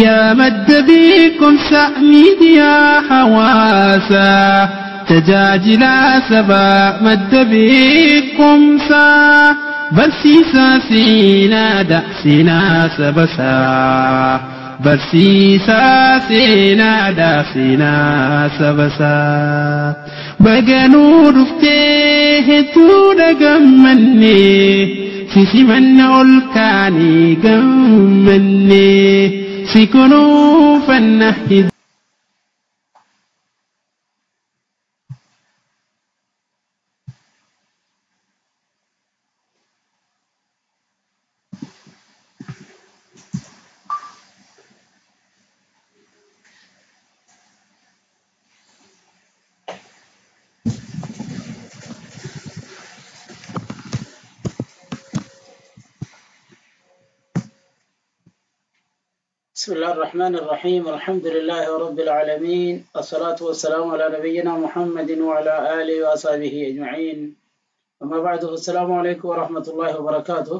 Yaa madda beekumsa miidiyaa hawaasaa, tajaajila sabaa madda beekumsaa, barsiisaa seenaadha seenaa sabasaa. Barsiisaa seenaadha seenaa sabasaa. Baganuu dhuftee hedduudha gammannee, sisimanna ol kaanii gammannee, si kunuunfanna. بسم الله الرحمن الرحيم، الحمد لله رب العالمين، الصلاة والسلام على نبينا محمد وعلى آله وأصحابه أجمعين، أما بعد، السلام عليكم ورحمة الله وبركاته.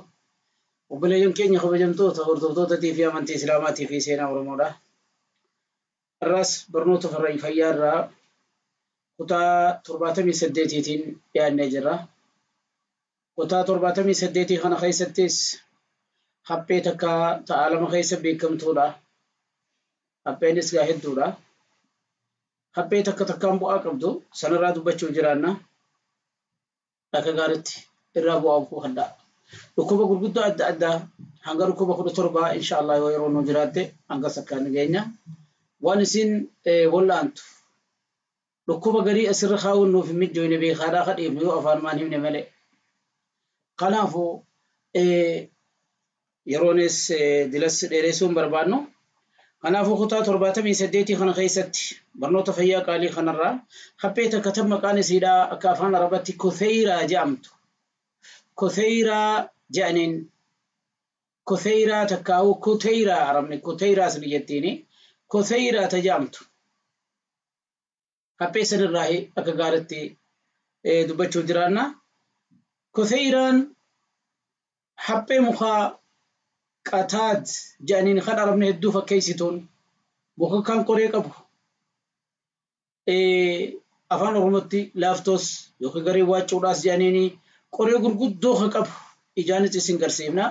Obboleeyyan keenya kabajamtoota hordoftoota fi amantii Islaamaatii fi seenaa Oromoodha. Har'as barnoota fayyaa irraa kutaa 78tiin dhiyaannee jirra. Kutaa 78 kana keessattis haphee takka ta'alama keessa beekamtuudha. Hapheenis gaa hedduudha. Haphee takka takkaan bu'aa qabdu sanarraa dubbachuu jiraanna. Akka gaariitti irraa bu'aa buufadha. Dhukkuba gurguddoo adda addaa hanga dhukkuba 17 insha Allah yoo yeroo nu jiraatte hanga sakkaan geenya. Waan isin wallaantu dhukkuba garii asirra kaa'uun nuuf hin mijoine beekaadhaa kadhiifnu yoo afaanumaan himne malee. Kanaafuu yeroonis dilas dheeressuu hin barbaannu. Kanaafuu kutaa 78 kana keessatti barnoota fayyaa qaalii kanarraa haphee takka tan maqaan isiidhaa akka afaan Arabaatti Kotheyraa jedhamtu. Kotheyraa jedhaniin Kotheyraa takkaa'u Koteyraa Arabni Koteyraas ni jettiini. Kotheyraa ta jedhamtu. Haphee sanirraa akka gaariitti dubbachuu jiraanna. Kotheyraan haphee mukaa qataad jedhaniin kan Arabni hedduu fakkeessituun muka kan qoree qabu. Afaan Oromootti laaftoos yookiin garee waaccuudhaas jedhaniini qoree gurguddoo kan qabu ijaanis isin garsiifna.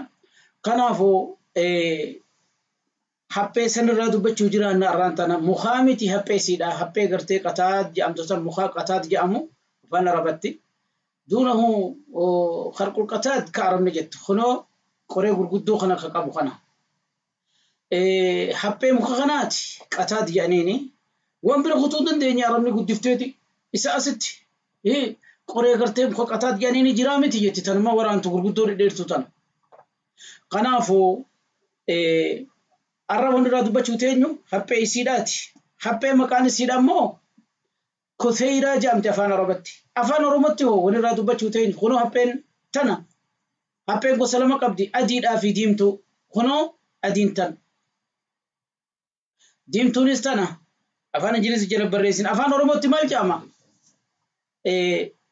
Kanaafuu haphee sanirraa dubbachuu jiraanna arraan tana mukaa miti hapheesiidha. Haphee gartee qataad jedhamtu san mukaa qataad jedhamu afaan Arabatti. Duunahu qarqul qataad ka Arabni jettu kunoo qoree gurguddoo kana kan qabu kana. Haphee muka kanaati qataad jedhaniini. Waan bira kutuu dandeenya Arabni guddifteeti isa asitti qoree gartee muka qataad jedhaniini jiraa miti jetti tanuma waraantu gurguddoo dhedheertu tana. Kanaafuu arra wanti irraa dubbachuu teenyu haphee isiidhaati. Haphee maqaan isiidha immoo Kotheyraa jedhamti afaan Arabatti. Afaan Oromootti hoo wanti irraa dubbachuu teenyu kunoo hapheen tana. Hapheen gosa lama qabdi adiidhaa fi diimtuu. Kunoo adiin tana. Diimtuunis tana. Afaan Ingilizii jala barreessin. Afaan Oromootti maal jedhama?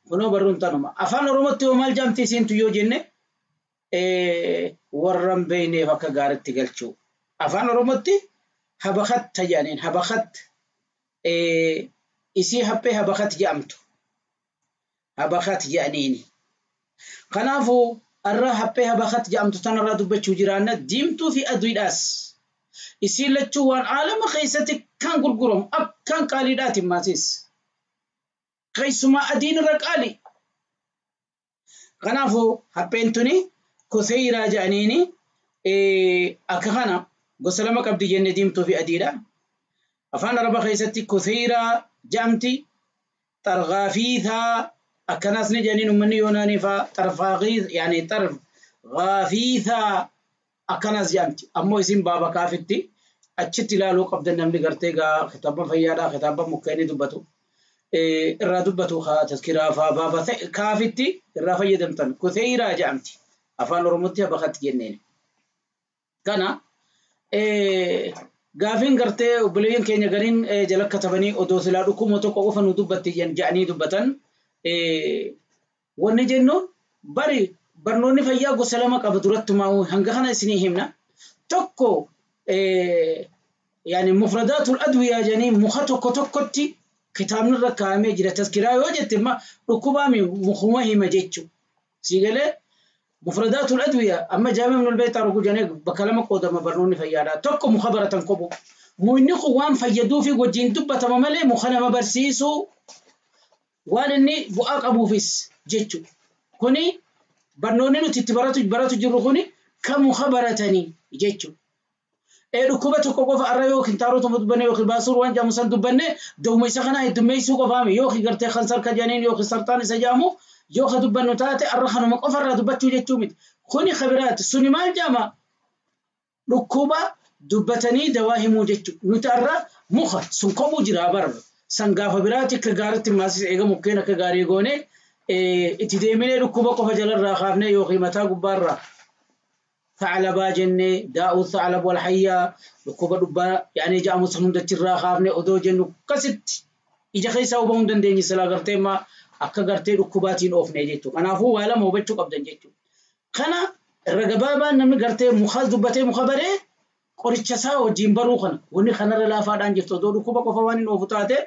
Kunoo barruun tanuma. Afaan Oromootti hoo maal jedhamti isiintu yoo jenne warra hin beekneef akka gaariitti galchuu. Afaan Oromootti habakatta jedhaniin habakat isii haphee habakat jedhamtu. Habakat jedhaniini. Kanaafuu arra haphee habakat jedhamtu tanarraa dubbachuu jiraanna diimtuu fi adiidhaas. Isiin lachuu waan aalama keessatti kan gurguramu akkaan qaaliidhaati maatis. Keessumaa adiin irra qaali. Kanaafuu hapheen tuni Kotheyraa jedhaniini akka kana gosa lama qabdi jenne diimtuu fi adiidha. Afaan Arabaa keessatti Kotheyraa jedhamti. Xargaafiisaa akkanaas ni jedhaniin uummanni Yoonaanii fa'aa xarfaaqiis yaani xargaafiisaa akkanaas jedhamti. Ammoo isin baaba kaafitti achitti ilaaluu qabdan namni gartee gaa kitaaba fayyaadhaa kitaaba mukkeenii dubbatu. Irraa dubbatu tazkiraa fa'aa baaba kaafitti irraa fayyadamtan Kotheyraa jedhamti. Afaan Oromootti habakatti jenneen. Kana gaafiin gartee obboleeyyan keenya gariin jala katabanii odoo silaa dhukkuma tokko qofa nu dubbatti jedhanii dubbatan wanni jennu bari barnoonni fayyaa gosa lama qaba durattumaa hanga kana isinii himna. Tokko Yani mufradaatul adwiyaa jedhanii muka tokko tokkotti kitaabni irra kaa'amee jira. Taskiraa yoo jette dhukkubaami mukuma hima jechuudha. Si galee mufradaatul adwiyaa amma Jaami ibnul Bayxaar oguu jedhanii bakka lama qoodama barnoonni fayyaadha. Tokko muka baratan qobu. Mukni kun waan fayyaduu fi wajjin dubbatama malee muka nama barsiisuu waan inni bu'aa qabuufis jechuudha. Kuni barnoonni nuti itti baratu jirru kuni kan muka baratanii jechuudha. Dhukkuba tokko qofa arra yookiin taarota dubbanne yookiin baasuur waan jedhamu san dubbanne dawuma isa kana heddummeessuu qofaami yookiin gartee kansar ka jedhaniin yookiin sartaan isa jedhamu yoo ka dubbannu taate arra kanuma qofarraa dubbachuu jechuu miti. Kuni khabiraati suni maal jedhama dhukkuba dubbatanii dawaa himuu jechuudha. Nuti arra muka sun kophuu jira barra san gaafa biraati akka gaariitti maasis eega mukkeen akka gaarii goone itti deeminee dhukkuba qofa jalarraa kaafnee yookiin mataa gubbaarraa. ثعلبا جنة داء الثعلب والحية ركوب دبا يعني جاء مسلم دترا خافني أدو جنو كست إجا خيسا وبهم دندني سلا قرتي ما أكا قرتي ركوباتين أوف نيجيتو أنا فو ولا مو بتشوك أبدا جيتو خنا الرجبابا نمن قرتي مخاز دبتي مخبره قريتشسا وجيم خنا وني خنا لا فادان جيتو دو ركوبا كفوانين أوفتاته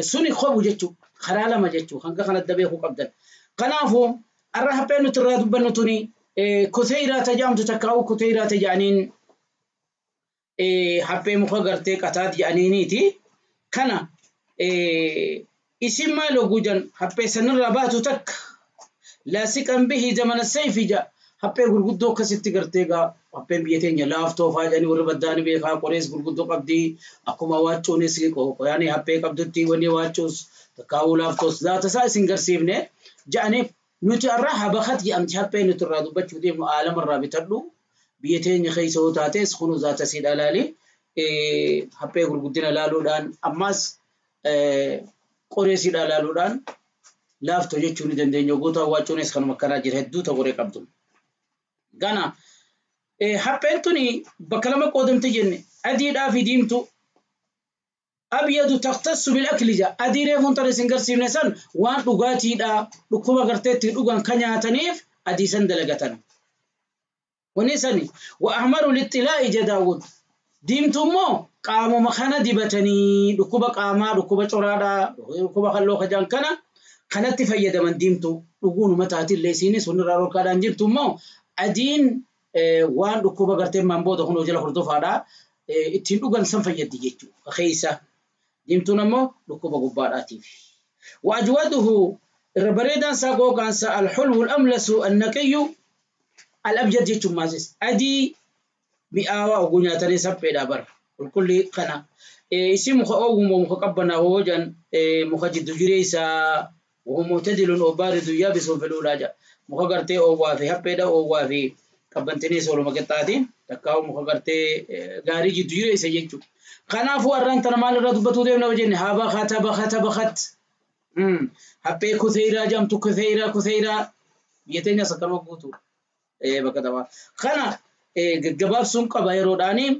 سوني خوب جيتو خرالا ما جيتو خنقا خنا الدبيه أبدا خنا فو الرهبين ترى دبنتوني كثيرة تجامت تكاو كثيرة تجانين حبي مخغرتي قطات جانينيتي كنا اسم مالو جوجن حبي سنربات تك لاسقا به زمن السيف جا حبي غرغدو كست غرتيغا حبي بيتين لافتو فاجاني وربداني بيخا قريس غرغدو قبدي اكما واچوني سيكو يعني حبي قبدتي وني واچوس تكاو لافتوس ذات سا سنغرسيفنه جاني nuti arra habakat jedhamti haphee nuti irraa dubbachuu deemnu aalama irraa bitadhu biyya teenya keessa yoo taates kunuu zaata sii dhalaali haphee gurguddina laaluudhaan ammas qoree sii dhalaaluudhaan laaftoo jechuu ni dandeenya. Goota awwaachuunis kanuma akkanaa jira hedduu ta qoree qabdu. Gana hapheen tuni bakka lama qoodamte jenne adiidhaa fi diimtuu. أبيض تختص بالأكل جا أدي ريفون ترى سنجر سيفنسان وان رجاتي دا ركوبة قرتت رجوان كنيا تنيف أدي سندلجتنا ونسني وأحمر للطلاء جا داود ديمتمو قاموا مخنا دبتني ركوبة قاما ركوبة شرادا ركوبة خلو خجان كنا كانت تفيد من ديمتو رجون متى اللي سيني سن رارو كان ديمتمو أدين وان ركوبة قرتت من بود هنو جل خردوف هذا ittiin dhugan san fayyaddi jechuudha. Keessa diimtuun ammoo dhukkuba gubbaadhaatiif. Waajwaduhu irra bareedaan isaa googaansa alxulwu alamlasu annaqiyyu alabjad jechuun maasis adii mi'aawaa oguu nyaatanii sapheedhaa bara qulqulli kana. Isin muka oowwumoo muka qabbanaa hoojan muka jiddu jireessaa وهو معتدل أو بارد يابس في الأولى muka gartee oowwaa fi hapheedha oowwaa fi qabbantinii sooluma qixxaatiin takkaa'u muka gartee gaarii jiddu jireessa jechuudha. Kanaafuu har'aan tana maal irraa dubbatuu deemna jenne haa bakata bakata bakat haphee kutheeraa jedhamtu kutheeraa kutheeraa biyya teenyas akkanuma guutuu bakka taphaa. Kana gaggabaabsuun qaba yeroodhaanii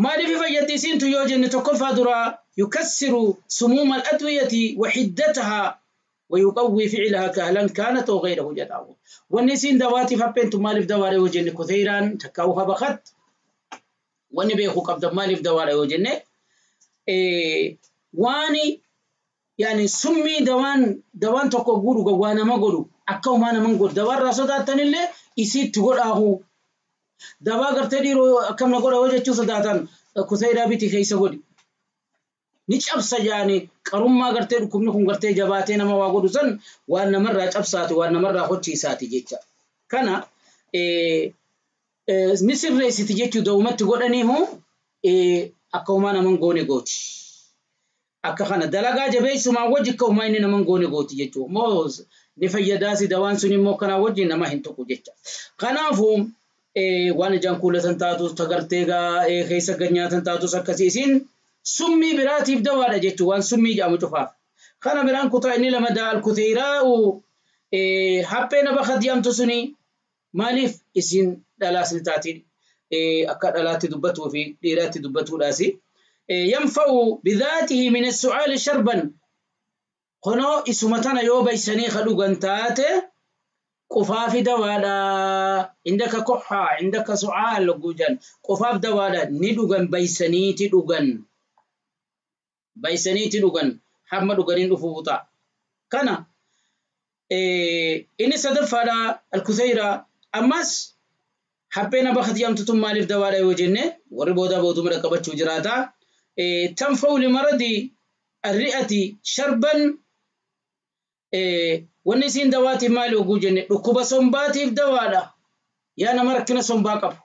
maaliif fayyaddi isiintu yoo jenne tokkoffaa duraa yukassiru sumuuma al-adwiyati wa hiddatahaa ويقوي فعلها كهلا كانت أو غيره جداه. والنسين دواتي فبنت مالف دواري وجن كثيرا تكاوها بخت ونبيخو قبض مالف دواري وجن واني يعني سمي دوان دوان تكو غورو غوانا ما غورو أكاو ما نمن غور دوار راسو داتن اللي يسيت تقول أهو دوا غرتديرو كم نقول وجه تشوف داتن كثيرا بيتي خيسة غوري ni cabsa jaani qarummaa gartee dhukkubni kun gartee jabaatee nama waa godhu san waan namarraa cabsaati waan namarraa hochiisaati jecha. Kana ni sirreessiti jechuu da'umatti godhaniihu akka homaa naman goone gooti. Akka kana dalagaa jabeessumaa wajji akka homaa inni naman goone gooti jechuu. Moo ni fayyadaasi dawaan sun immoo kanaa wajji nama hin tuqu jecha. Kanaafuu waan ijaan kuulatan taatus tagartee keessa gad nyaatan taatus akkasii isiin summii biraatiif dawaadha jechuun waan summii jedhamu cufaaf. Kana biraan kutaa inni lama daal kuteeraa'u haphee nama jedhamtu suni maaliif isin dhalaas ni taati akka dhalaatti dubbatuu fi dhiiraatti dubbatuudhaasi. Yanfa'u bidhaatihi min as-su'aali sharban kunoo isuma tana yoo baysanii ka dhugan taate Qufaafi dawaadha. Indaka koxaa indaka sucaal gujan qufaaf dawaadha ni dhugan baysaniiti dhugan. Baysaniiti dhugan hamma dhuganiin dhufuu ta'a. Kana inni sadaffaadha alkuseyra ammas hapheen abakati jedhamtu tun maaliif dawaadha yoo jenne warri boodaa booduma dhaqqabachuu jiraata. Tanfa'u limaradi arri'ati sharban wanni isiin dawaatiif maali oguu jenne dhukkuba sombaatiif dawaadha. Yaa nama rakkina sombaa qabu.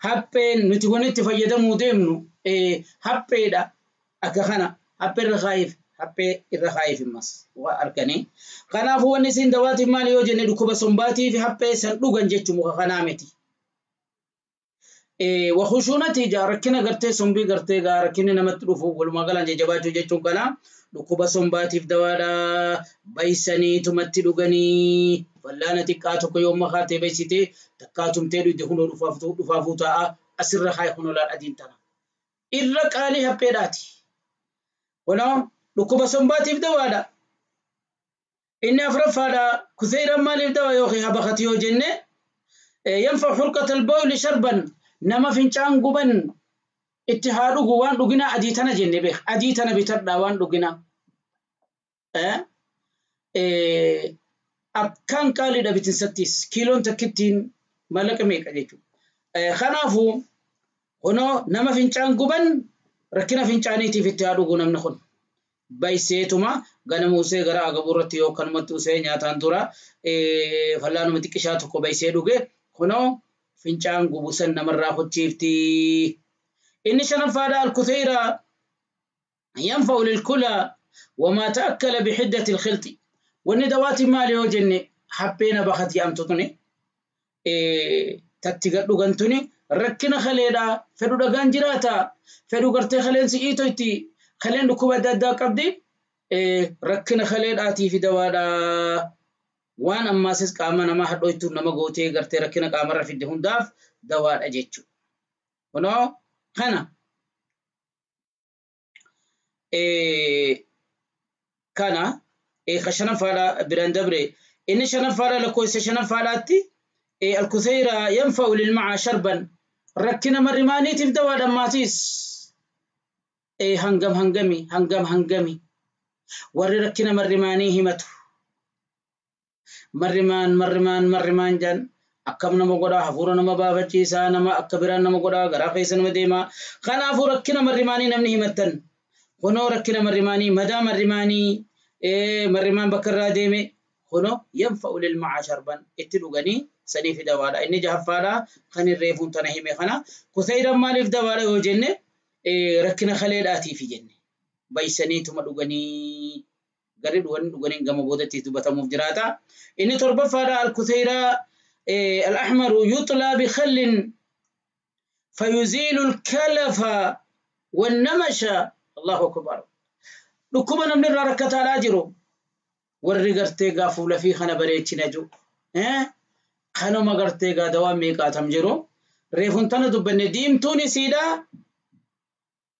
Hapheen nuti wanni itti fayyadamuu deemnu hapheedha akka kana haphee irra kaa'iif haphee irra kaa'iif immas waa arganii. Kanaafuu wanni isiin dawaatiif maali yoo jenne dhukkuba sombaatiif haphee san dhugan jechuu muka kanaa miti. Wakhushuunati jaa rakkina gartee sombii gartee gaa rakkinni namatti dhufu walumaa galaan jajjabaachuu jechuun kana dhukkuba sombaatiif dawaadha baysaniitumatti dhuganii fallaana xiqqaa tokko yoo makaatee baysitee takkaa tumtee dhugde kunoo dhufaafuu ta'a asirra kaa'i kunoo laal adiin tana. Irra qaalii hapheedhaati. Kunoo dhukkuba sombaatiif dawaadha. Inni afuraffaadha kuseyraan maaliif dawa yookiin habakati yoo jenne yanfa hurqata albawli sharban nama fincaan guban itti haa dhugu waan dhuginaa adii tana jenne beek adii tana bitadhaa waan dhuginaa. Akkaan qaaliidha bitinsattis kiiloon takkittiin maallaqa meeqa jechuudha. Kanaafuu kunoo nama fincaan guban rakkina fincaaniitiif itti haa dhugu namni kun. Bayseetuma ganama usee gara agabuu irratti yookaan usee nyaataan dura fallaanuma xiqqishaa tokko baysee dhuge kunoo fincaan gubu san namarraa hochiifti. Inni shanaffaadha alkutheyra yanfa'u lilkula wamaa ta'akkala bihiddati ilkhilxi. Wanni dawaati maali yoo jenne hapheena bakat jedhamtu tuni tatti gad dhugan tuni rakkina kaleedha fedhu dhagaan jiraata fedhu gartee kaleen si'iito itti kaleen dhukkuba adda addaa qabdi rakkina kaleedhaatii fi dawaadha. Waan ammaasis qaama namaa hadhooytu nama gootee gartee rakkina qaamarra fidde hundaaf dawaadha jechuudha. Kunoo kana kana ka shanaffaadha biraan dabre inni shanaffaadha lakkoofsa shanaffaadhaatti alkuseyra yanfa'u lilmaca sharban rakkina marrimaaniitiif dawaadha ammaatiis hangam hangami hangam hangami warri rakkina marrimaanii himatu. Marrimaan marrimaan marrimaan jan akkam nama godhaa hafuura nama baafachiisaa nama akka biraan nama godhaa garaa keessa nama deemaa. Kanaafuu rakkina marrimaanii namni himattan kunoo rakkina marrimaanii madaa marrimaanii marrimaan bakka irraa deeme kunoo yanfa'u lilmaca sharban itti dhuganii saniif dawaadha. Inni jahaffaadha kan reefuun tana hime kana kuseyran maaliif dawaadha yoo jenne rakkina kaleedhaatiif jenne baysaniituma dhuganii garri dhuganii dhuganii gama boodatti dubbatamuuf jiraata. Inni torbaffaadha alkuseyraa al-ahmaru yutlaa bikhallin fayuziilu alkalafa wannamasha. Allahu akbar. Dhukkuba namni irraa rakkataadhaa jiru warri gartee gaa fuula fi kana bareechina jiru. Kanuma gartee gaa dawaan meeqaatam jiru. Reefuun tana dubbanne diimtuun isiidha.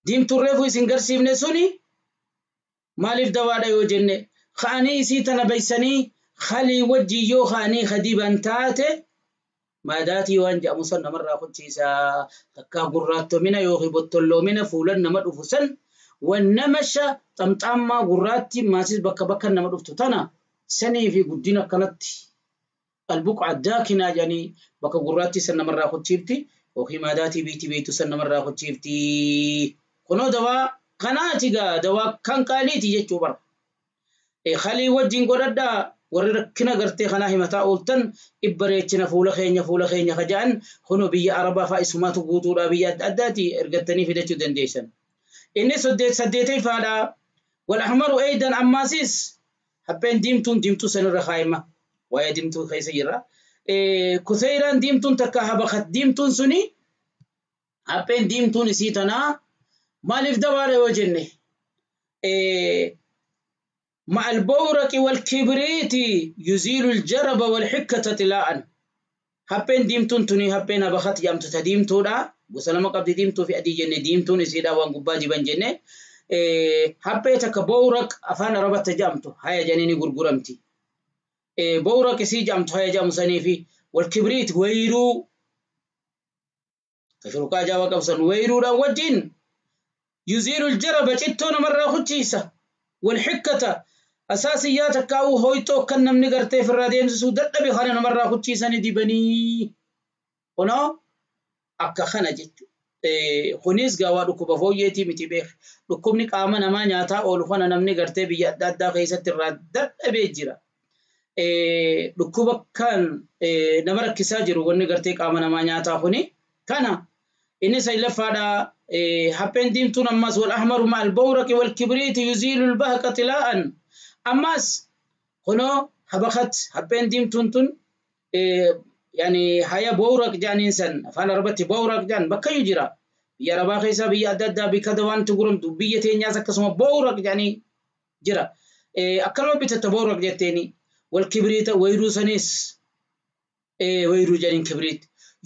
Diimtuun reefu isin garsiifne suni maaliif dawaadha yoo jenne ka'anii isii tana baysanii khalii wajjii yoo ka'anii kadiban taate maadaatii waan jedhamu san namarraa qochiisaa takkaa gurraattomina yookiin bottolloomina fuulan nama dhufu san wannamasha xamxaammaa gurraatti maasis bakka bakka nama dhuftu tana sanii fi guddina akkanatti albuqaa daakinaa jedhanii bakka gurraatti san namarraa qochiifti yookiin maadaatii biitii beektu san namarraa qochiifti. Kunoo dawaa kanaati gaa dawaa kan qaaliiti jechuu bara. Khalii wajjin godhadhaa warri rakkina gartee kanaa himataa ooltan ibbareechina fuula keenya kaja'an kunoo biyya Arabaa fa'a isumaatu guutuudha biyya adda addaati ergattanii fidachuu dandeessan. Inni saddeetayfaadha. Wal ahmaru aydan ammaasis hapheen diimtuun diimtuu sanirra kaa'ima. Waa'ee diimtuu keessa jirra. Kuseyraan diimtuun takka habakat diimtuun suni hapheen diimtuun isii tanaa maaliif dawaadha yoo jenne مع البورق والكبريت يزيل الجرب والحكة طلاء. هبين ديمتون توني هبين هبخت يامتو تديمتو دا وسلام قبض ديمتو في أدي جنة ديمتون يسيدا وان قباجي بان جنة هبيتك بورق أفان ربط جامتو هيا جنيني غرغرمتي Bowraq isii jedhamtu haya jedhamu sanii fi walkibriit wayruu tashurqaa jaawaa qabsan wayruudhaan wajjin yuziilu aljaraba cittoo namarraa kuchiisa walxikkata asaasiyyaa takkaa'uu hoyxoo kan namni gartee ofirraa deemsisuu dadhabe kana namarraa kuchiisanii dibanii kunoo akka kana jechuudha. Kunis gaawaa dhukkuba fooyyeetii miti beek. Dhukkubni qaama namaa nyaataa oolu kana namni gartee biyya adda addaa keessatti irraa dadhabee jira. Dhukkuba kan nama rakkisaa jiru wanni gartee qaama namaa nyaataa kuni kana inni saylaffaadha. Hapheen diimtuun ammas wal ahmaru ma'al bawraqi wal kibriiti yuziilu albahqa tilaa'an ammas kunoo habakat hapheen diimtuun tun yani haya bowraq jedhaniin san afaan arabatti bowraq jedhan bakkayyuu jira. Biyya arabaa keessa biyya adda addaa bikka dawaanti guramtu biyya teenyaas akkasuma bowraq jedhanii jira. Akkanuma bitatta bowraq jetteeni wal kibriita wayruu sanis wayruu jedhaniin kibriit.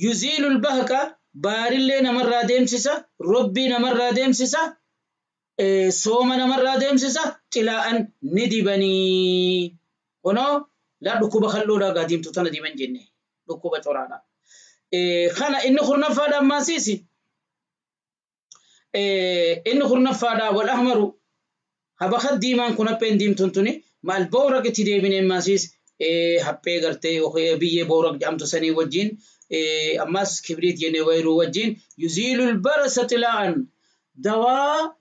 Yuziilu albahqa baarillee namarraa deemsisa, robbii namarraa deemsisa, sooma namarraa deemsisa, cilaa'an ni dibanii. Kunoo laa dhukkuba kalloodhaa gaa diimtuu tana diban jenne. Dhukkuba coraadha. Kana inni kurnaffaadha ammaasiisi. Inni kurnaffaadha wal ahmaru habakat diimaan kun hapheen diimtuun tuni maal bowraq itti deebine ammaasiis haphee gartee biyyee bowraq jedhamtu sanii wajjin ammas kibriit jennee wayruu wajjin yuziilu albarasa xilaa'an dawaa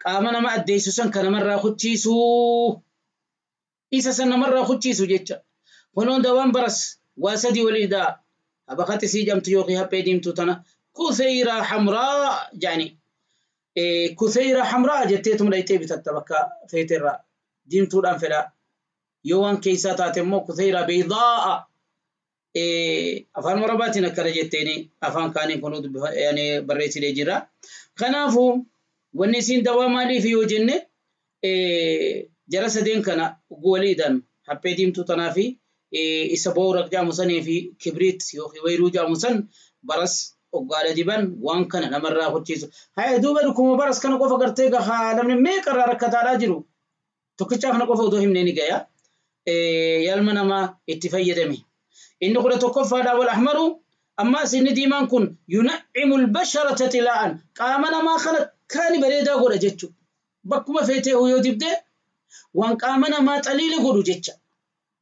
qaama nama addeessu san kan namarraa kuchiisuu isa san namarraa kuchiisu jecha. Kunoon dawaan baras waa sadii waliidhaa habakati sii jedhamtu yookiin haphee diimtuu tana kutheyraa hamraa jedhani. Kutheyraa hamraa jetteetuma dhayxee bitatta bakka feeterraa diimtuudhaan fedhaa. Yoo waan keessaa taate immoo kutheyraa beeydaa'a. Afaan Arabaatiin akkana jetteeni afaan kaaniin kun barreessinee jira. Kanaafuu wanni isiin dawaa maaliif yoo jenne jara sadeen kana waliidhaan haphee diimtuu tanaa fi isa bowraq jedhamu sanii fi kibriit yookiin wayruu jedhamu san baras oggaadha diban waan kana namarraa hojjechiisu. Haya duuba dhukkuba baras kana qofa gartee gahaa namni meeqarraa rakkataadhaa jiru. Tokkichaa kana qofa odoo himnee ni gaya. Yalma namaa itti fayyadame. Inni kudha tokkoffaadhaa wal ahmaru ammas inni diimaan kun yunaccimu albasharata tilaa'an qaama namaa kana kaani bareedaa godha jechuudha. Bakkuma feetee yoo dibdee waan qaama namaa xaliila godhu jecha.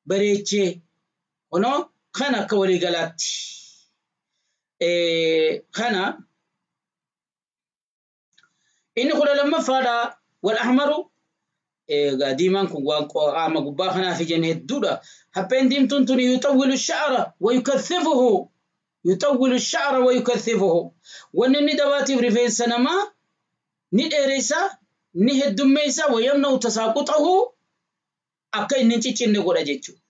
Bareechee kunoo kana akka waliigalaatti. Kana inni kudha lammaffaadha wal ahmaru diimaan kun waan qaama gubbaa kanaaf jenne hedduudha. Hapheen diimtuun tuni yuxawwilu sha'ra wa yukathifuhu yuxawwilu sha'ra wa yukathifuhu wanni inni dabaatiif rifeensa namaa ni dheeressa ni heddummeessa wa yamna'u tasaaquxahu akka inni hin ciccinne godha jechuudha.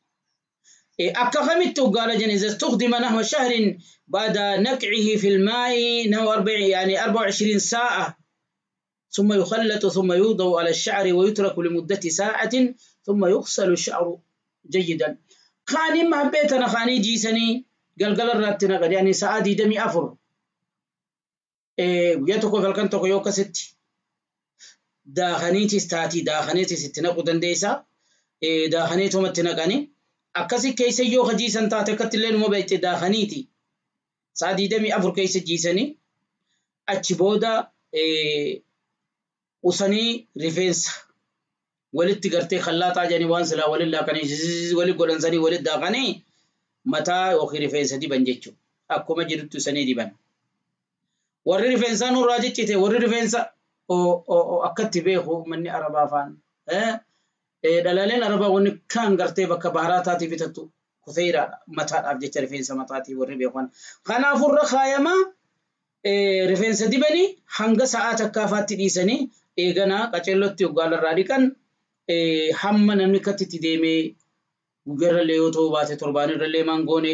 Akka kamitti hoggaala jenne iza istukdima nahwa shahrin ba'da naqcihi fi lmaa'i nahwa yani 24 saa'a ثم يخلط ثم يوضع على الشعر ويترك لمدة ساعة ثم يغسل الشعر جيدا. خاني ما بيتنا خاني جيسني قلقل الراتنا قد يعني ساعة دمي أفر guyyaa halkan tokko yoo akkasitti daakaniitis taatii daakaniitis itti naquu dandeessa. Daakaniitumatti naqanii akkasi keessa yoo jiisan taate akkatti illee numa beekte daakaniiti. Sa'a 24 keessa jiisanii achi booda usanii rifeensa walitti gartee khallaaxaa jedhanii waan silaa waliin laaqanii waliin godhansanii walitti daakanii mataa yookiin rifeensa diban jechuudha. Akkuma jirutti usanii diban. Warri rifeensaa nurraa jechite warri rifeensa akkatti beeku manni arabaa afaan. Dhalaaleen arabaa wanni kaan gartee bakka baharaa taatee bitattu kufeeraadha mataadhaaf jecha rifeensa mataatii warri beekan. Kanaafuu irra kaayamaa rifeensa dibanii hanga sa'aa takkaafaatti dhiisanii eeganaa qaceellotti hoggaalarraa dhiqan hamma namni akkatti itti deemee guyyaarrallee yoo ta'u baate torbaanirrallee maangoone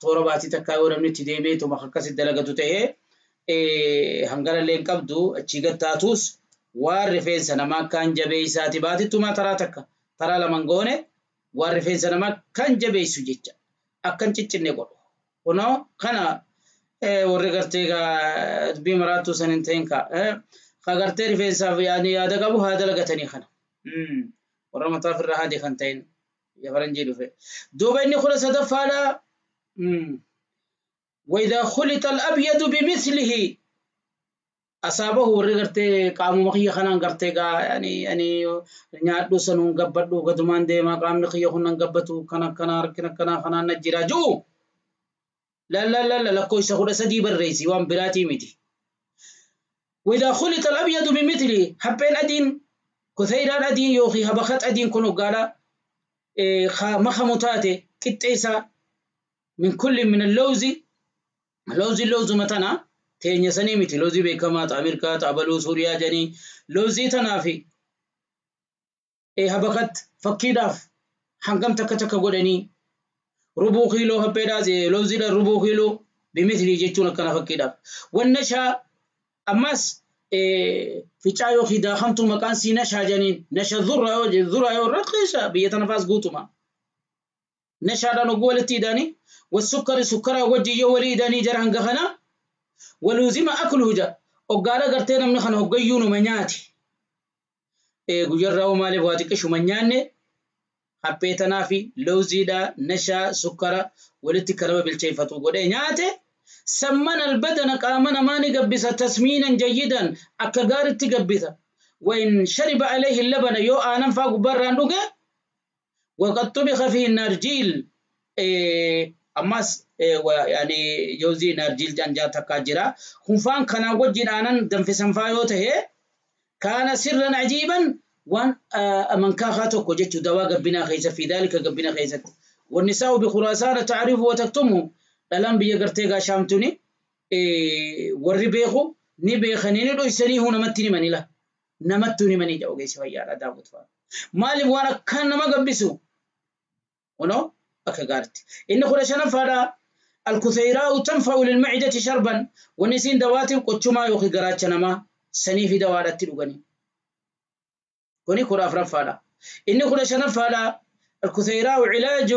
toora baatii takkaa yoo namni itti deemee tuma akkasitti dalagatu ta'ee hangarallee hin qabdu achii gad taatus waan rifeensa namaa kan jabeessaati baatittumaa taraa takka taraa lamaan goone waan rifeensa namaa kan jabeessu jecha akkan ciccinne godhu. Kunoo kana warri gartee dubbii maraattuu san hin ta'in ka gartee rifeensaaf yaada qabu haa dalagatanii kana. Warra mataa ofirraa haade kan ta'in Biyya faranjii dhufe. Duuba inni 13ffaadha. وإذا خلط الأبيض بمثله أصابه warri gartee qaamuma kiyya kanaan gartee gaa yani nyaadhu sanuun gabbadhu gadumaan deemaa qaamni kiyya kun nan gabbatu kana akkana rakkina akkanaa kanaan na jira ji'u. La la la la lakkoofsa 13 barreessi waan biraatii miti. وإذا خلط الأبيض بمثله hapheen adiin kutheyraan adiin yookiin habakat adiin kun hoggaadha makamu taate qixxeessaa من كل من اللوز لوزي اللوز متنا تيني سني متي لوزي بكما أمريكا تابلو سوريا جني لوزي تنافي إيه هبكت فكيداف حنقم تك تك قدني ربو كيلو هبيدا لوزي ربو كيلو بمثل جيتون كنا فكيداف والنشا أماس إيه في تشايو في داخمتو مكان سي نشا جنين نشا ذرة ذرة رقيشة بيتنفاس قوتما نشا دانو قولتي داني والسكر سكر وجي ولي داني جرهن غخنا ولوزم أكله جا وقال قرتين من خن هجيون منياتي إيه جرّا ومالي بواتك شو منياني حبيتنا في لوزيدا نشا سكر ولتي كلمة بالشيء فتوقع نياتي سمن البدن قامنا ما نقبس تسمينا جيدا أكجار تقبسه وإن شرب عليه اللبن يو آنم فاق برا وقد طبخ فيه النرجيل إيه أماس يعني جوزي نرجيل جانجا تكاجرا خنفان كان وجين آنن دم في سنفايوته كان سرا عجيبا وان من كاخاتو كوجت دواء قبنا خيزة في ذلك قبنا خيزة والنساء بخراسان تعرف وتكتمه لم بيغرتيغا شامتوني وربيخو نبيخنين لو يسنيه نمتني مني لا نمتني مني جاوغي سويا داوود فا مالي وانا كان ما قبسو ونو أكغارت إن خرشنا فدا الكثيراء تنفع للمعدة شربا ونسين دواتي قچما يوخي غراچنا ما سني في دوارت لغني كوني خراف رفادا إن خرشنا فدا الكثيراء علاج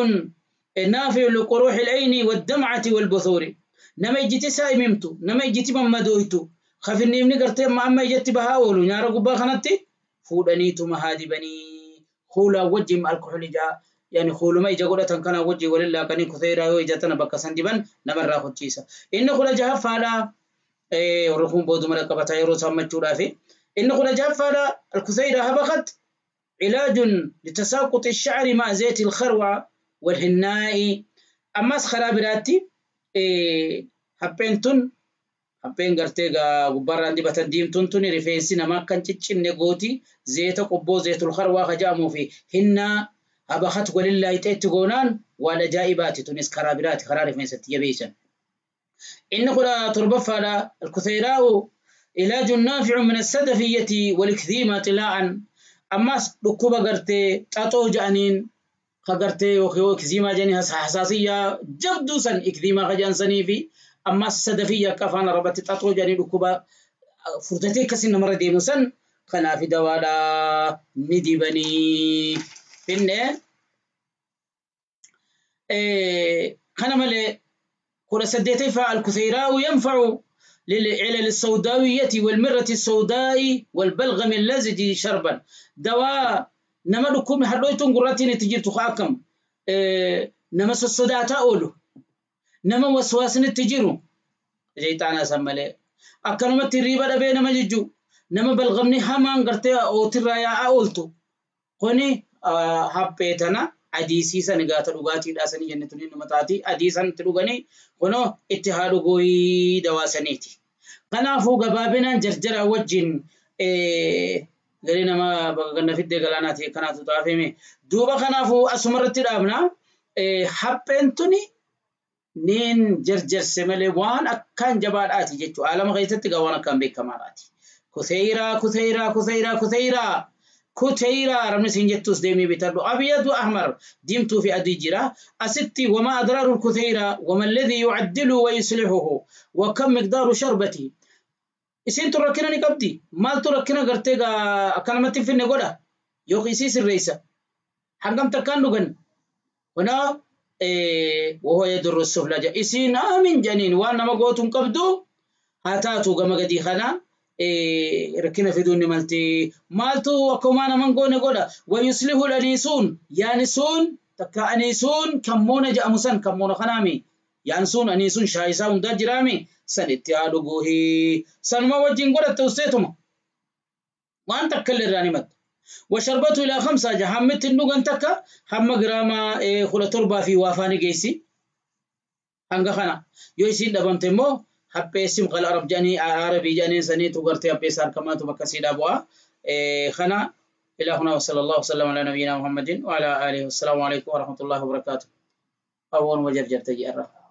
نافع لقروح العين والدمعة والبثور نما يجتي سايممتو نما يجتي ممدويتو خفني من غرتي ما أما يجتي بهاولو نارا غبا خنتي فودنيتو مهادي بني خولا وجم الكحول جا يعني خولو ما يجا غدتن كان وجي ولله كني كثيرا يجتنا بكسن دبن نمر خچيسا إن خلا جهفالا ورخون بودو مرقبتا يرو سمچودا في إن خلا جهفالا الكثيرا هبقت علاج لتساقط الشعر مع زيت الخروع والهناء أماس خرابراتي هبنتون هبن غرتيغا غباران دي بتن ديمتون توني ريفنسي نما كان تشين نغوتي زيت قبو زيت الخروع خجامو في هنا أبخت ولله تيتغونان ولا جائبات تونس خرابرات خرارف من ستيبيشن إن خلا تربفلا الكثيراء علاج نافع من السدفية والكذيمة طلاعا أما ركوبة غرتي تاتو جانين خغرتي وخيو كذيمة جاني حساسية جبدوسا إكذيمة خجان سنيفي أما السدفية كفانا ربتي تاتو جاني ركوبة فرتتي كسين مرة ديموسن خنا في دوالا ندبني فإن خنا ملي كل سديتي فالكثيراء ينفع للعلل السوداوية والمرة السوداء والبلغم اللزج شربا دواء نما لكم حلويتون قراتين تجيب تخاكم نما السوداء تأولو نما وسواسن تجيرو جيتانا سمالي أكنما تريبا دبي نما جيجو نما بلغمني همان قرتي أو ترايا أولتو قوني هبيتنا أديسي سنغاتا لغاتي داسني جنتوني نمتاتي أديسان تلوغني قنو اتحادو قوي دواسنيتي قنافو قبابنا جرجر وجن غرينا ما بغنا في الدقلاناتي قناتو طافيمي دوبا قنافو أسمرت الأبنا حبنتوني نين جرجر سمالي وان أكان جبال آتي جيتو عالم غيثت قوانا كان بكمالاتي كثيرا كثيرا كثيرا كثيرا كتيرا رمز هنجتوس ديمي بترلو أبيض وأحمر ديمتو في أديجرا أستي وما أضرار الكثيرة وما الذي يعدله ويصلحه وكم مقدار شربتي إسين تركنا نقبتي مال تركنا قرتيغا كلمة في النقودة يوخي سيس الرئيسة حقم تكان لغن هنا وهو يدر السفلجة إسين آمن جنين وأنا ما قوتم قبدو هاتاتو قم قدي خنا ركنا في دون مالتي مالتو وكمان من قون قولا ويصلح الأنيسون يانسون Takka aniisuun kammoona jedhamu san kammoona kanaami. Yaansuun aniisuun shaayisaa hundaa jiraami. San itti haa dhuguuhi. Sanuma wajjin godhatte usteetuma. Waan takka illee irraa ni madda. Washarbatu ilaa khamsaa jaha hammitti hin dhugan takka hamma giraama 17 fi waafaani geessi. Hanga kana yoo isiin dhabamte immoo hapheessi mqal arab jedhanii arabii jedhanii saniitu gartee hapheessa harkamaatu bakka siidhaa bu'aa. Kana إلى هنا وصلى الله وسلم على نبينا محمد وعلى آله، والسلام عليكم ورحمة الله وبركاته. أول مجرجر تجي الرفع.